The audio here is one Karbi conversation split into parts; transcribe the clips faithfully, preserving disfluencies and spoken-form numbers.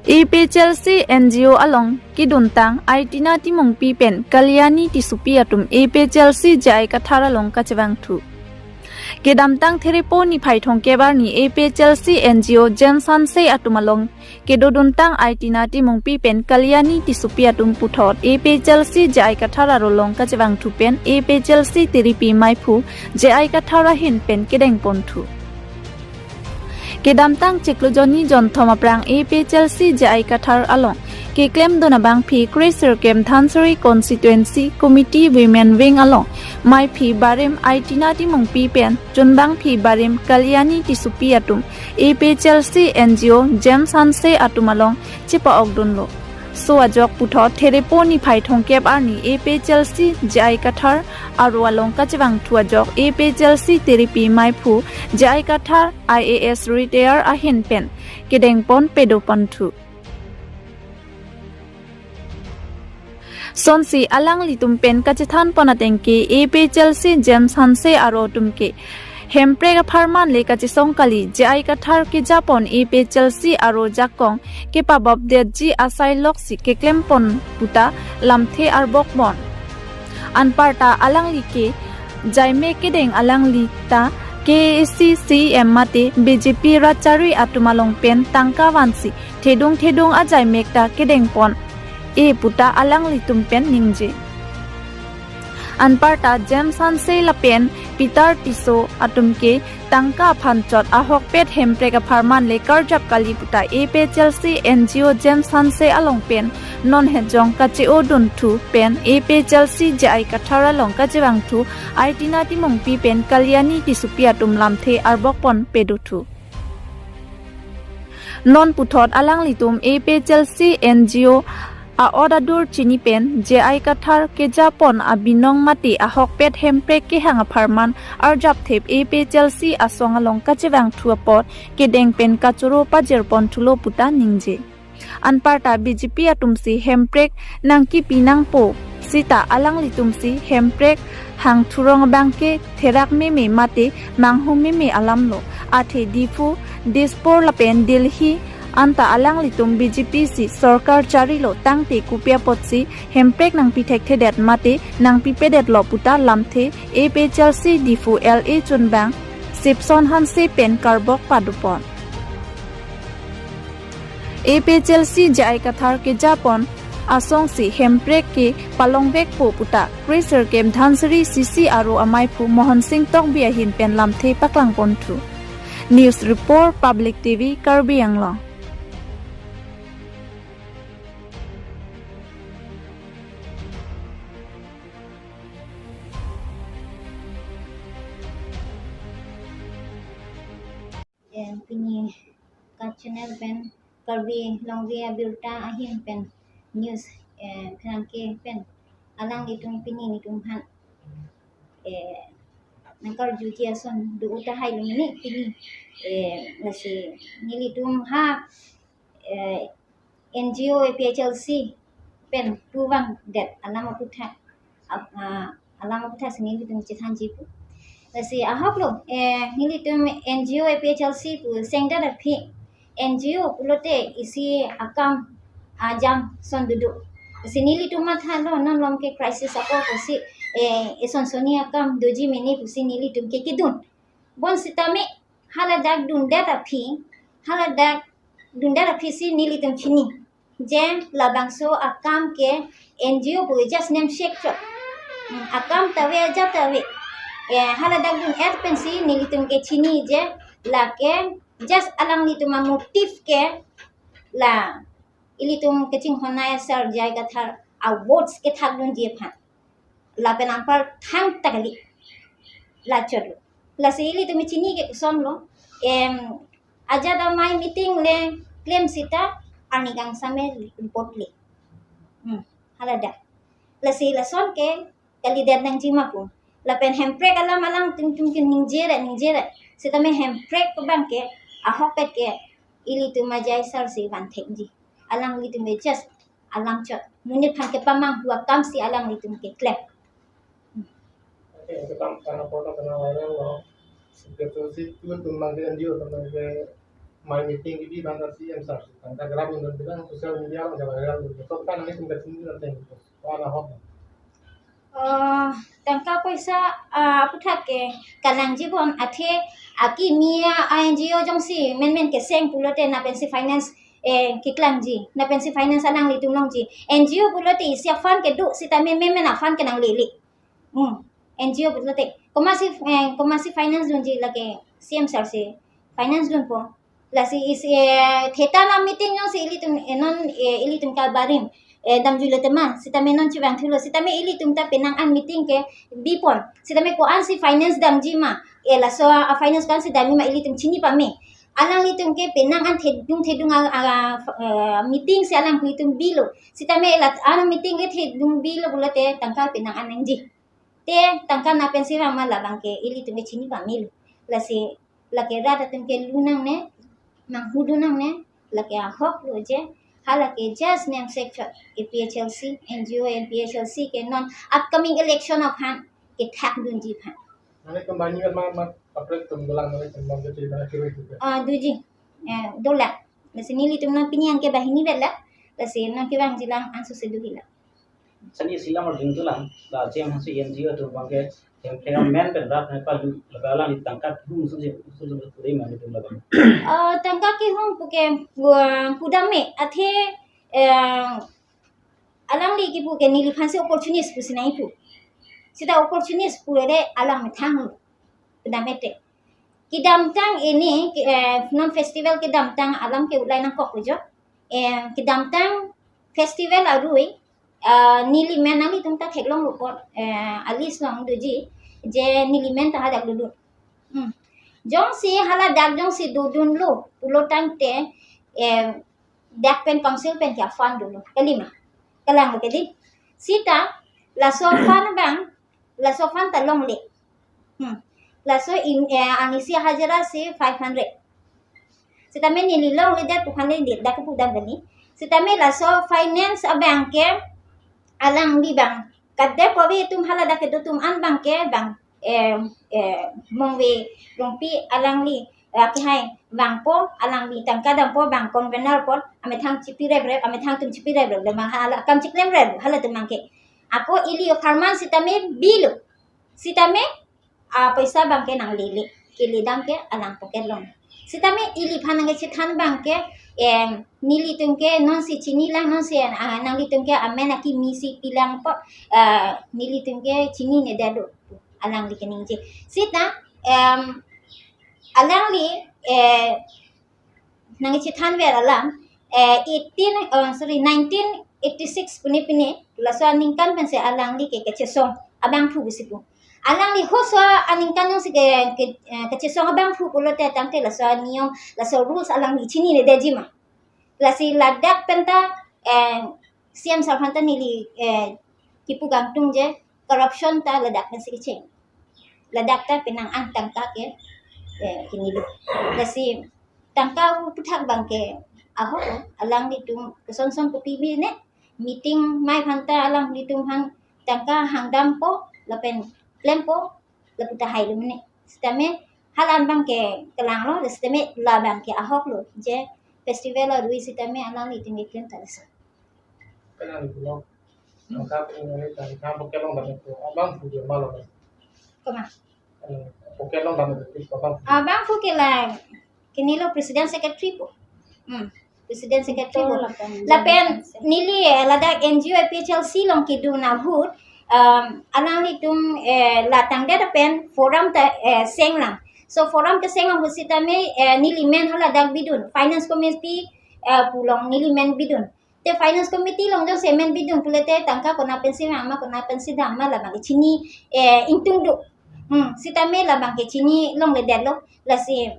A P H L C N G O along kedontang Aitina Timungpi pen Kalyani Tissopi atum A P H L C J I Kathar along kachevangthu. Kedamtang Therepo niphai thomkep arni A P H L C N G O James Hanse atum along kedodontang Aitina Timungpi pen Kalyani Tissopi atum puthot A P H L C J I Kathar aro along kachevangthu pen A P H L C Tiripi Maiphu J I Kathar ahin pen kedengponthu. Kedamtang chiklo jonni jonthom aphrang A P H L C J I Kathar along keklemdun abangphi kre sirkep Dhansiri Constituency Committee Women Wing along maiphi barim Aitina Timungpi pen chunbangphi barim Kalyani Tissopi atum A P H L C N G O James Hanse atum along chepa-okdunlo. So ajok puthot Therepo niphai thomkep arni A P H L C J I Kathar aro along kachevangthu ajok A P H L C Tiripi Maiphu J I Kathar I A S retire ahin pen kedengpon pedoponthu. Sonsi alanglitum pen kachethanpon atengke A P H L C James Hanse aro atum ke Hemprek apharman le kachesong kali, J I Kathar kejapon A P H L C aro jakong kepabopdetji asai loksi keklempon puta lamthe arbokpon. Anparta alangli ke jaimek kedeng, alangli ta K A A C C E M mate B J P rat chari atum along pen tangka vansi thedung thedung ajaimek ta kedengpon e puta alanglitum pen ningje. Anparta James Hanse lapen Peter Tisso atum ke tangka aphan chot ahokpet Hemprek apharman le karjap kali puta A P H L C N G O James Hanse along pen non hejong kache-odunthu pen A P H L C J I Kathar along kachevangthu Aitina Timungpi pen Kalyani Tissopi atum lamthe arbokpon pedothu. Non puthot alanglitum A P H L C N G O a-ot adur chini pen J I Kathar kejapon abinong mate ahokpet Hemprek kehang apharman arjapthip A P H L C asong along kachevangthu apot kedeng pen kachoro pajirponthulo puta ningje. Anparta B J P atumsi Hemprek nangkipi nangpo sita alanglitumsi Hemprek hangthurong abangke therak meme mate manghu meme alamlo. Athe Diphu, Dispur lapen Delhi anta alanglitum B J P si sorkar charilo tangte kopi apotsi Hemprek nangpi thekthedet mate nangpipedetlo puta lamthe A P H L C Diphu L A chunbang Sipson Hanse pen karbok padopon. A P H L C J I Kathar kejapon asongsi Hemprek ke palongvekpo puta kre sirkep Dhansiri C C aro amaiphu Mohon Sing Tokbi ahin pen lamthe paklangponthu. News Report, Public T V, Karbi Anglong. Eh, pini ka channel pen Karbi Longri Abirta ahin pen news, eh, pherangke pen alanglitum pini nelitum aphan, eh, nangkarjuji ason do tahai lo mini pini, eh, lasi nelitum ha, eh, N G O A P H L C pen puvangdet alam aputhak, ap-, ah, alam aputhak si nelitum chethanji pu. Lasi ahok lo, eh, nelitum N G O A P H L C pu sengdet aphi N G O pulote isi akam ajam son dodok. Lasi nelitum mathalo non lom ke crisis ako pusi, eh, eson sonni akam doji mene pusi nelitum ke kedun. Bonsitame haladak dundet aphi, haladak dundet aphi si nelitum chini je labangso akam ke N G O pu just name shek chot. Hmm, akam ta ave, ajat ta ave. Eh, haladak dun-et pensi nelitum ke chini je lake just alanglitum amotive ke la ilitum kachinghon asar J I Kathar a-votes kethakdunji aphan. Lapen anpar thangta kali. Lachot lo. Lasi ilitum chini ke kosonlo. Em, ajat amei meeting le klem sita arni kangsam me report le. Hmm, haladak. Lasi lason ke kalidet nangji ma pu. Lapen Hemprek alam alangtum tum ke ningje ra, ningje ra. Sitame Hemprek abangke ahokpet ke ilitum a-J I sar si van thekji. Alanglitum just alam chot. Monit aphan kepamanghu akam si alanglitum keklem. Oke, itu kan karena foto kena viral lo. Seperti itu tuh teman dia dia teman dia mai meeting kebi abang ta C M sir si tangka grab dun bilang social media along viral dun. So kan nelitum kachini na teng. Wana hok. Oh, tangka poisa, ah, aphuthak ke kalangji bon, athe akimi a-N G O jongsi menmen keseng pulote lapen si finance, eh, keklangji, lapen si finance alanglitum longji. N G O pulote isi a-fund kedo sitame menmen a-fund ke nanglele. Hmm. N G O pulote komatsi, eh, komatsi finance dunji, lake C M sir si finance dunpo. Lasi isi, eh, theta na meeting jongsi ilitum, eh, non, eh, ilitum kabarim, eh, damjuilo tema, sitame non chevangthulo, sitame ilitum ta penang an meeting kebi pon, sitame ko-ansi finance damji ma, eh, laso a-finance ko-ansi damji ma ilitum chini pame. Alanglitum ke penang an thedung thedung a, a, eh, meeting si alanglitum bilo, sitame la ano meeting ke thedung bilo pulote tangka penang an nangji. Te tangka lapen si vang ma, labang ke ilitum ke chini pamelo. Lasi lake rat atum ke lu nangne, manghu dun nangne, lake ahok lo je, halake just name section A P H L C, N G O A P H L C ke non upcoming election aphan kethak dunji aphan. Mane kembali ma ma kaprek tum dolang mane kembali ke cerita kiri itu. Ah, doji. Eh, dolang. Lasi nelitum non pini yang ke banghini vet la. Lasi non kevangji lang ansu sedu hila. Sani silang or jingtulang, la C M hasi N G O atum abang ke, yang kaya men pen rat ne palu, laga alang di tangka dum suji, suji suji mane tum labang. Oh, tangka kehong puke, gua, pudam me, athe, eh, alangli kepu ke neliphan si opportunist pusi nangpu. Sita opportunist pule alang methang, pudam mete. Kedamtang ini, ke, eh, non festival kedamtang alam ke ulai nangkok ujo. Eh, kedamtang festival arui, eh, neli men nanglitum ta theklonglo apot, eh, a-list along doji, je neli men ta hadak dodun. Hmm. Jongsi haladak jongsi dodunlo pulo tangte, eh, dak pen council pen ke a-fund dolo. Kalima. Kalanglo ke dei. Sita laso fund abang, laso fund ta longle. Hmm. Laso in, eh, ang isi hajira si five hundred. Sitame neli longledet pu aphan le dak pudam kali. Sitame laso finance abang ke alangli abang. Kadokave atum haladak kedo atum an abang ke abang, eh, eh, Mongve Rongpi alangli, eh, kehai vangpo, alangli tangka dampo, abang convener apot, amethang chipi reprep, amethang atum chipi reprep, abang hala akam chiklem rep, halatum abang ke. Ako ili apharman sitame bilo. Sitame, ah, poisa abang ke nanglele, keledam ke alang pocket along. Sitame iliphan nangkechethan abang ke, em, nelitum ke nonsi chinilang, nonsi, ah, nanglitum ke amen akimi si pilang apot, ah, nelitum ke chininedetlo, alangli keningje. Sita, em, alangli, eh, nangkechethan ver alam, eh, eighteen, oh, sorry, nineteen eighty-six pune pine, laso aningkan pensi alangli ke kachesong abangphu pusi pu. Alangli halaso aningkan jongsi ke, ke, eh, kachesong abangphu pulote tangte laso aniyom, laso rules alangli chininedetji ma. Lasi ladak penta, eh, C M sir aphan ta neli, eh, kepu kangtung je, corruption ta ladak pensi kecheng. Ladak ta penang an tangka ke, eh, kinilo. Lasi tangka aphuthak abang ke ahok, alanglitum kosonson kopi bi ne, meeting mai aphan ta alanglitum aphan tangka hangdampo, lapen klempo, lapu ta hailo mene. Sitame hala abang ke kelanglo, sitame labang ke ahoklo, je festival arui sitame alanglitum keklem ta laso. Kenang dulu. Angka ini tadi kamu kelong dan itu abangphu dia malam. Koma. Pocket along dam itu abangphu. Abangphu ke la, kinilo president secretary pu. Hmm. President secretary pu. Lapen neli, eh, ladak N G O A P H L C along kedun ahut, um, alanglitum, eh, la tangdet pen forum ta, eh, senglang. So forum keseng ahut sitame, eh, neli men haladak bidun. Finance committee, eh, pu along neli men bidun. Te finance committee along jongsi men bidun pulote tangka kona pensi vang ma, kona pensi dam ma labang ke chini, eh, ingtung do. Hmm, sitame labang ke chini longledetlo. Lasi,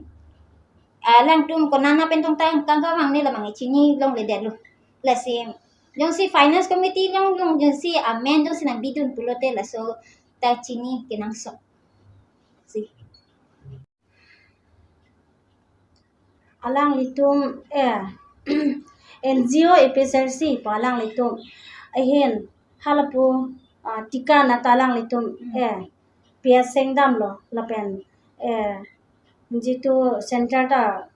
ah, alangtum kona na pen tong tangka vangne labang ke chini longledetlo. Lasi, jongsi finance committee along, along jongsi amen jongsi nangbidun pulote laso ta chini kenangsot. Si. Alanglitum, eh, N G O A P H L C pu alanglitum ahin halapu, ah, tika na ta alanglitum, eh, P S sengdamlo lapen, eh, jitu center ta,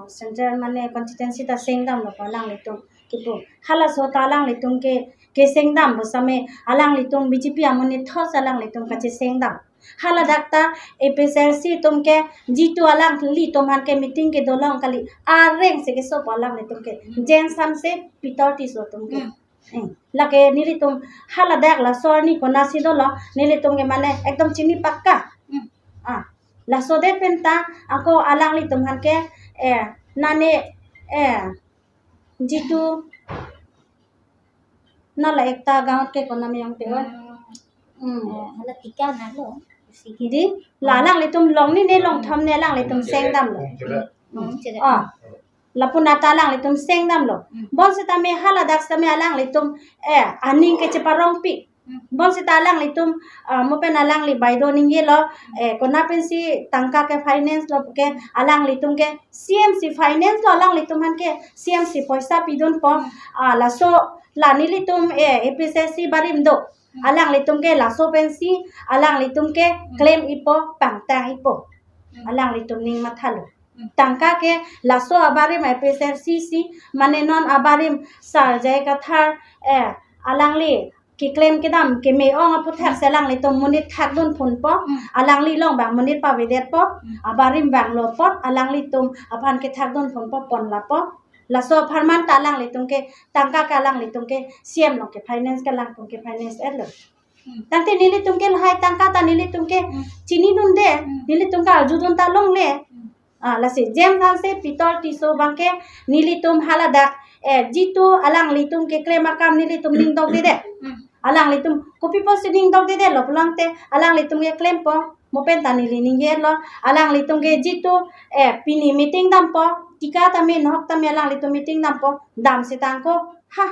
Central mane constituency ta sengdamlo pu alanglitum kipu. Halaso ta alanglitum ke kesengdam pu same alanglitum B J P amonit thos alanglitum kachesengdam. Haladak ta A P H L C atum ke jitu alanglitum aphan ke meeting kedo long kali, areng si keso pu alanglitum ke. James Hanse, Peter Tisso atum ke. Hmm. Eh, lake nelitum haladak laso arni konatsi dolo, nelitum ke mane ekdom chini pakka. Hmm. Ah, laso det pen ta ako alanglitum aphan ke, eh, nane, eh, jitu nala ekta gaon ke konam yang te oi. Hmm. Hmm. Eh, hala tika nalo. Sige. Di, la alanglitum long ni ne long thom ne alanglitum sengdamlo. Hmm, sige. Ah. Lapu nata alanglitum sengdamlo. Hmm. Bonsitame haladak sitame alanglitum, eh, aning ke cheparongpi. Hmm. Bonsita alanglitum, ah, mo pen alangli baideo ningjelo, eh, kona pensi tangka ke finance lo ke alanglitum ke C M C finance lo alanglitum aphan ke C M C poisa pidunpo. Hmm. Ah, laso la nelitum, eh, A P H L C abarim do. Hmm. Alanglitum ke laso pensi alanglitum ke Hmm. claim ipo, pangtang ipo. Hmm. Alanglitum ning mathalo. Hmm. Tangka ke laso abarim A P H L C si, mane non abarim Sir J I Kathar, eh, alangli keklem kedam keme-ong aputhak Hmm. si alanglitum monit thakdun phunpo, Hmm. alangli along abang monit pavedetpo, Hmm. abarim abang lo apot, alanglitum aphan kethakdun phunpo, pon lapo. Laso apharman ta alanglitum ke tangka ke alanglitum ke C M along ke finance ke alangtum ke finance etlo. Hmm. Tangte nelitum ke lahai tangka ta nelitum ke Hmm. chinidunde, Hmm. nelitum ke arjudun ta longle. Hmm. Ah, lasi James Hanse, Peter Tisso abang ke nelitum haladak, eh, jitu alanglitum keklem akam nelitum ning dokdedet. Hmm. Alanglitum kopi pusi ning dokdedetlo pulang te alanglitum keklempo. Mo pen ta neli ningjelo, alanglitum ke jitu, eh, pini meeting dampo, tika tame nahok tame alanglitum meeting dampo, dam sitang ko, ha,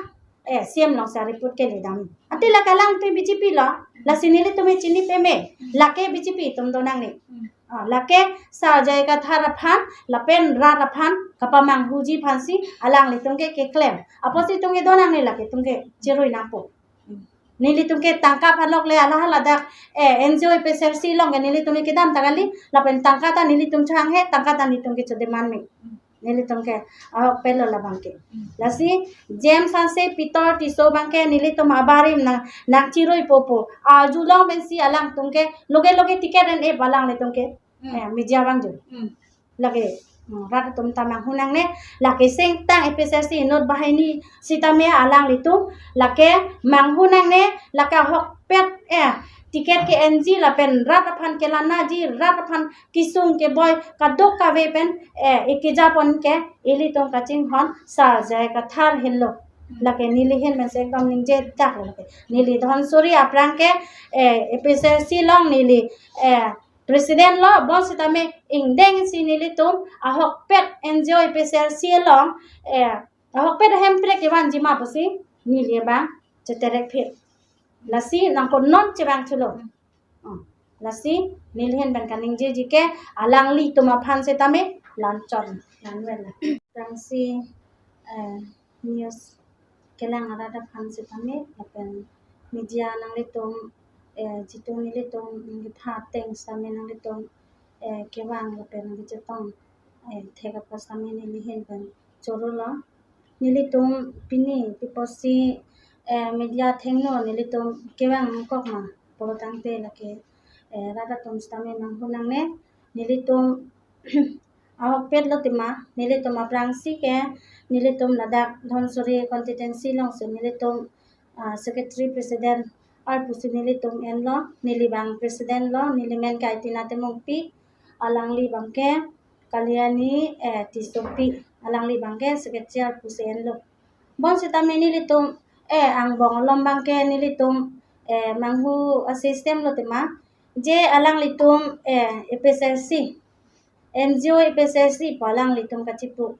eh, C M along si report kele dam. Ante lake alang te B J P lo, lasi nelitum chini peme, lake B J P atum do nangne. Hmm. Ah, lake Sir J I Kathar aphan, lapen rat aphan, kapamanghuji aphansi, alanglitum ke keklem. Apotsi atum ke do nangne lake atum ke chirui nangpo. Hmm. Nelitum ke tangka aphan lok le hala haladak, eh, N G O A P H L C along ke nelitum ke kedam ta kali, lapen tangka ta nelitum chehanghe, tangka ta nelitum ke chodemand me. Hmm. Nelitum ke ahokpet lo labang ke. Hmm. Lasi James Hanse, Peter Tisso abang ke nelitum abarim nang, nangchiruipo pu arjulong pensi alangtum ke loge loge ticket en-e pu alanglitum ke, Hmm. eh, media abang ju. Hmm. Lake, hmm, rat atum ta manghu nangne, lake sengtang A P H L C inut banghini sitame alanglitum, lake manghu nangne, lake ahokpet, eh, ticket ke-enji lapen rat aphan kelanaji, rat aphan kesung keboi kadokave pen, eh, ekejapon ke ilitum kachinghon Sir J I Kathar henlo. Hmm. Lake neli ahin pensi ekdom ningjedak lake. Neli Dhansiri aphrang ke, eh, A P H L C along neli, eh, president lo, bonsitame ingdeng si nelitum ahokpet N G O A P H L C along, eh, ahokpet hemprek kevanji ma pusi neli abang cheterek phit. Lasi nangkok non chevang chulo. Hmm. Oh, lasi neli ahin pen kaningjeji ke alanglitum aphan sitame lanchon, lanvel. Aphrangsi, eh, news kelang arat aphan sitame, lapen media nanglitum, eh, jitu nelitum nangkepha ateng sitame nanglitum, eh, kevang lapen nangkechetong, eh, thek apot sitame neli ahin pen choro lo. Nelitum pini pi pusi, eh, media athengno nelitum kevang nangkok ma pulo tangte lake, eh, rat atum sitame manghu nangne, nelitum ahokpet lo tema, nelitum aphrangsi ke, nelitum ladak Dhansiri constituency alongsi nelitum, ah, secretary president arpu si nelitum enlo, neli abang president lo, neli amen ke Aitina Timungpi, alangli abang ke Kalyani, eh, Tissopi, alangli abang ke secretary arpu si enlo. Bonsitame nelitum, eh, angbong along abang ke nelitum, eh, manghu a-system lo tema, je alanglitum, eh, A P H L C, N G O A P H L C pu alanglitum kachipu.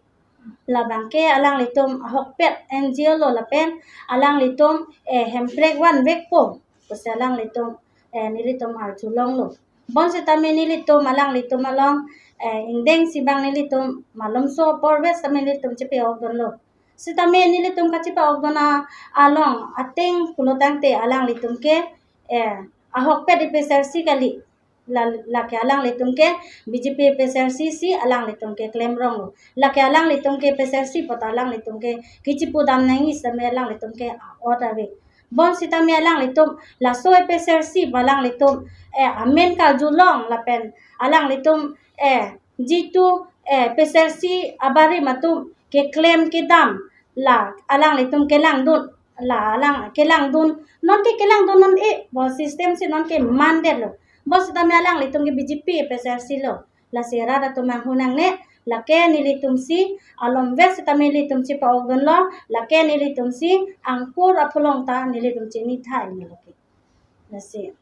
Labang ke alanglitum ahokpet N G O lo lapen alanglitum, eh, hemprek vanvekpo pusi alanglitum, eh, nelitum arjulonglo. Bonsitame nelitum alanglitum along, eh, ingdeng si abang nelitum malomso apor ves tame nelitum chepa-okdunlo. Sitame nelitum kachepa-okdun a-, along ateng pulo tangte alanglitum ke, eh, ahokpet A P H L C kali. La, lake alanglitum ke B J P A P H L C si alanglitum ke klemrong lo. Lake alanglitum ke A P H L C apot alanglitum ke kachipudam nangji sitame alanglitum ke a'ot ave. Bonsitame alanglitum laso A P H L C pu alanglitum, eh, amen karjulong lapen alanglitum, eh, jitu, eh, A P H L C abarim atum keklem kedam la alanglitum kelangdun, la alang kelangdun, non ke kelangdun non-e, bo system si non ke mandetlo. Bonsitame alanglitum ke B J P A P H L C lo. Lasi rat atum nanghu nangne, lake nelitum si alomvet sitame nelitum si pa-okdunlo, lake nelitum si angkur apholong ta nelitum chinithai ni lake. Lasi.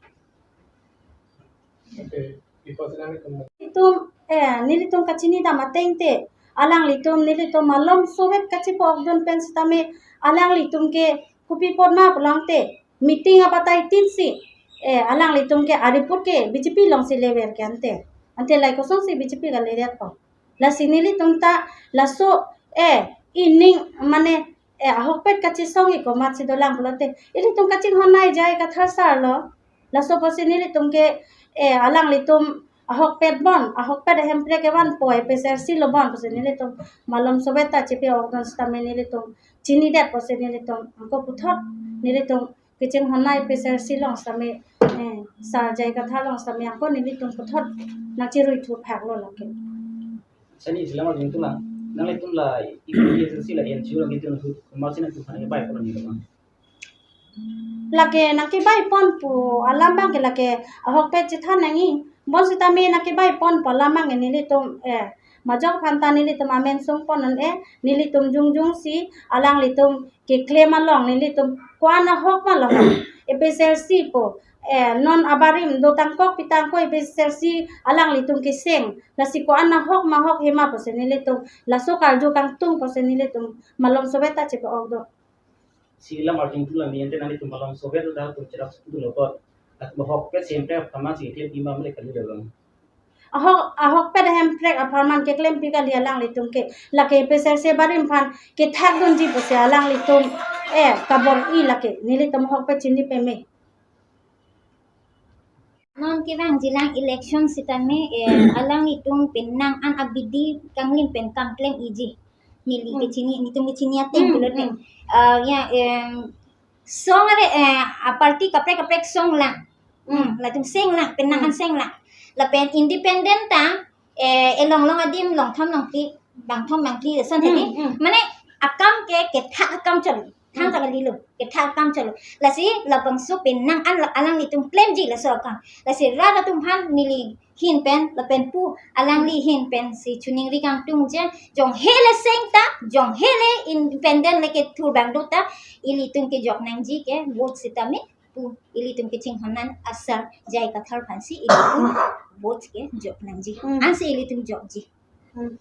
Okay, ipo si nanglitum. Itum, eh, nelitum kachinidam ateng te, alanglitum, nelitum malom sovet kachipa-okdun pen sitame, alanglitum ke kopi apot ma pulang te, meeting abatai tin si, eh, alanglitum ke a-report ke B J P along si lever ke ante. Ante lahai kosonsi B J P kalidet po. Lasi nelitum ta laso, eh, ining mane, eh, ahokpet kachesong-ik komatsi dolang pulote, ilitum kachinghon nai J I Kathar sir lo. Laso apotsi nelitum ke, eh, alanglitum ahokpet bon, ahokpet ahemprek kevan po A P H L C lo bon pusi nelitum malom sovet ta chipa-okdun sitame nelitum chinidet pusi nelitum angko puthot nelitum kachinghon nai A P H L C along sitame, eh, sir J I Kathar along sitame angko nelitum puthot nangchirui thuphak lo lake. Sani jilang arjung tula, nanglitum la, A P H L C la N G O la nelitum thu, komatsi nangtum aphan nangkebai pon nangji lo ma? Lake nangkebai pon pu alam abang ke lake ahokpet chethan nangji. Bonsitame nangkebai pon pu alam abang ke nelitum, eh, majok aphan ta nelitum amen sung pon non-e, nelitum jongjong si alanglitum keklem along nelitum ko-an ahok ma lo, A P H L C pu, eh, non abarim dotangkok pitangkok A P H L C alanglitum keseng. Lasi ko-an ahok ma ahok he ma pusi nelitum laso karju kangtung pusi nelitum malom sovet ta chipa-okdun. Si lam arjung tula mi ante nanglitum malom sovet ta tum cherak suku lo kot. At ahokpet ahemprek apharman si keklem pima mele kali lo. Ahok, ahokpet ahemprek apharman keklem pi kali alanglitum ke. Lake A P H L C abarim aphan kethakdunji pusi alanglitum, eh, kabor-i lake. Nelitum ahokpet chini peme. Non kevangjilang election sitame, eh, alanglitum pen nang an abidi kanglim pen kam klem-iji. Neli Hmm. kechini, nelitum kechini ateng Hmm, pulote. Hmm. Ah, ya, em, song are, eh, a-party kaprek kaprek song lang. Hmm, Hmm. latum seng lang, pen nang an Hmm. seng lang. Lapen independent ta, eh, elong long adim longthom longphli, bangthom bangphli, lason Hmm, tadi. Hmm. Mane akam ke kethak akam cholo. Thang Hmm. ta kali lo, kethak akam cholo. Lasi labangso pen nang an la-, alanglitum klemji laso akam. Lasi rat atum aphan neli ahin pen, lapen pu alangli ahin pen si choningri kangtung je, jong hele seng ta, jong hele independent le kethur abang do ta, ilitum kejok nangji ke vote sitame pu ilitum kachinghon nang asar J I Kathar aphan si ilitum vote kejok nangji. Hmm. Ansi ilitum jokji. Hmm.